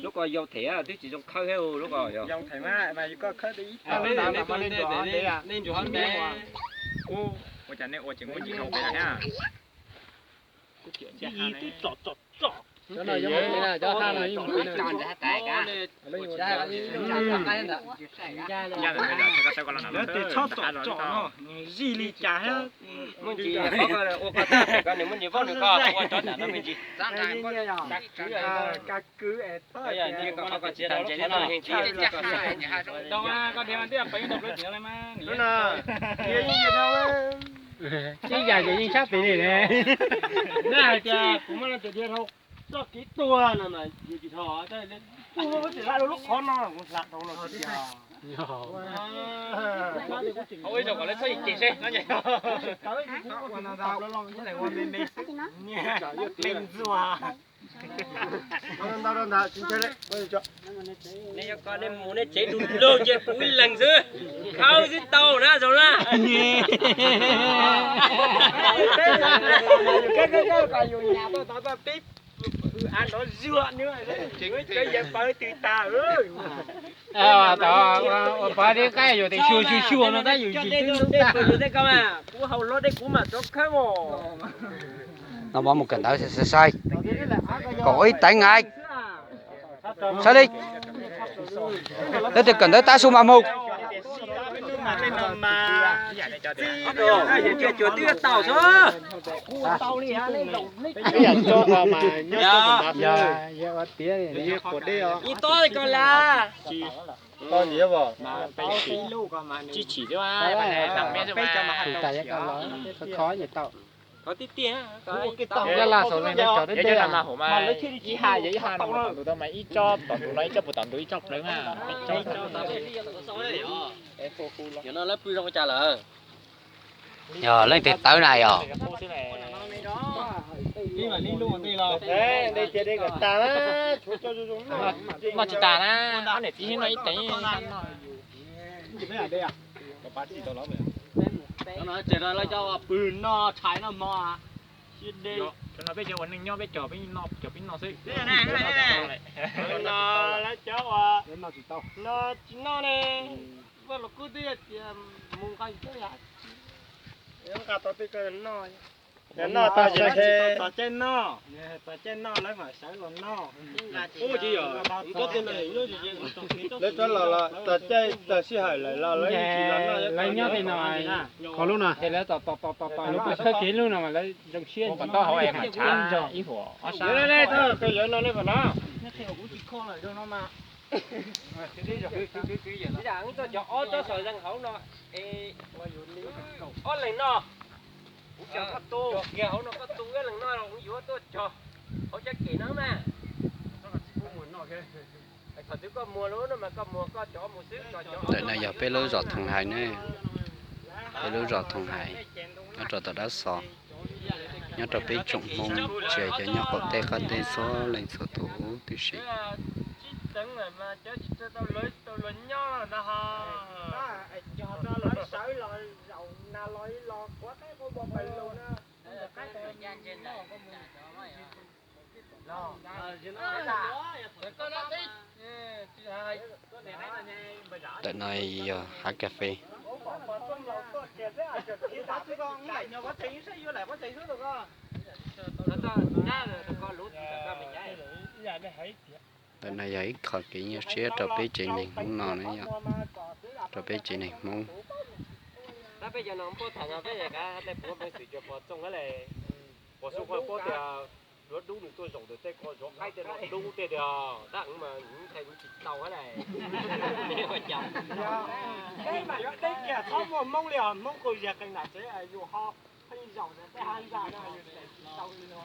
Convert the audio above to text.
Lub ko yau them twb tsis zoo khawb thiab lub ko yog. Yau them mas mas koj khawb ib tag. Nej ntsuas hab npe. Ua cas nej ua ces muab ntsis rau peb na. Cov no yog cov haj no yeej mus. Lawv tias txhob tsom tsom no, zij li cas thiab. Muaj ntsis ua koj tag, koj nws muaj ntsis vaub nws koj ua tov nram no me ntsis. Ka kwv es txhob. Ib yam ces yeej sab pev li ne. Nej hais tias kuv muaj leej twg dhia dhau txoj kev tuag no mas yus tsis dhau, kuv tsis hla rau lub qhov no, kuv hla dhau los tiag. Ua ib zaug kom lawv txhob yim cem seb. Leej ntxuag. Nej yog koj nej mus nej tsev du lug ces kuv ib leeg xwb, khawb xwb tau na zoo na. Peb ua pov dib qaib yuav tes xyuas xyuas xyuas no tab yus tsis twb ntub tag. Kuv haus hlo dej kuv mam rov khawb os. No mas mus kawm ntawv sai sai, kaum ib teev hais. Saib li, leej twg kawm ntawv tab su mas mus. Cuag twb tau xwb. Ib tob ko las. Tsib chim xwb. Tus tas yog koj los, khov khov ces tau. Yog laj xaus leej cov deb deb mas hauv mas ib ha yog ib ha no mus tom ntug tau mas ib tsob tom ntug no ib tsob puas tom ntug ib tsob pleev na. Yog leej twg tawv na yog. Noj tsis tas na, ob niam txiv no ib teev. Pw no tshais no hmo. Peb cov ua neej nyob peb cog peb noj, cog peb noj xwb. No lawv cov ua no tsis noj ne. Vaj Los Kub twb yog tias mus nqa nqa tau tej ko noj. Yog noj tau ces txog caij noj, txog caij noj lawv mam sawv los noj. Lawv cov los los txog caij txog sij hawm lawm los lawv yeej tsis los noj. Lawv nyob tej no, qhov lub no, lub ko tshawb kev lub no mas lawv zoo siab ntsis. Ib huam ob sab. Yog no nej pom no. Txoj cov ob tsob saum zeeg hauv no, ob leeg noj. Kuv cog koj tu, cog kiag hauv no koj tu, ib leeg noj los kuv yuav tuaj cog hauv xyab kem no mas. Thaum twg koj muag lub no mas koj muag koj cov mus xwb, koj cov. Ntawm no yog peb lub zos Thoom Hais ne, peb lub zos Thoom Hais nyob rau tom Dab Xos, nyob rau peb tsoom Hmoob tsis hais cov nyob qaum teb qab teb txhua leej txhua tus huv tib si. Ntawm no yog hav kas fes. Ntawm no yog ib qho kev nyuaj siab rau peb tsev neeg Hmoob no ne yom, rau peb tsev neeg Hmoob. Peb mas yuav teb kiag txhob muaj Hmoob li os, Hmoob qaug zog qee nram tsev yus ho pheej zaum tej hab ntag no yus tsis tau li no.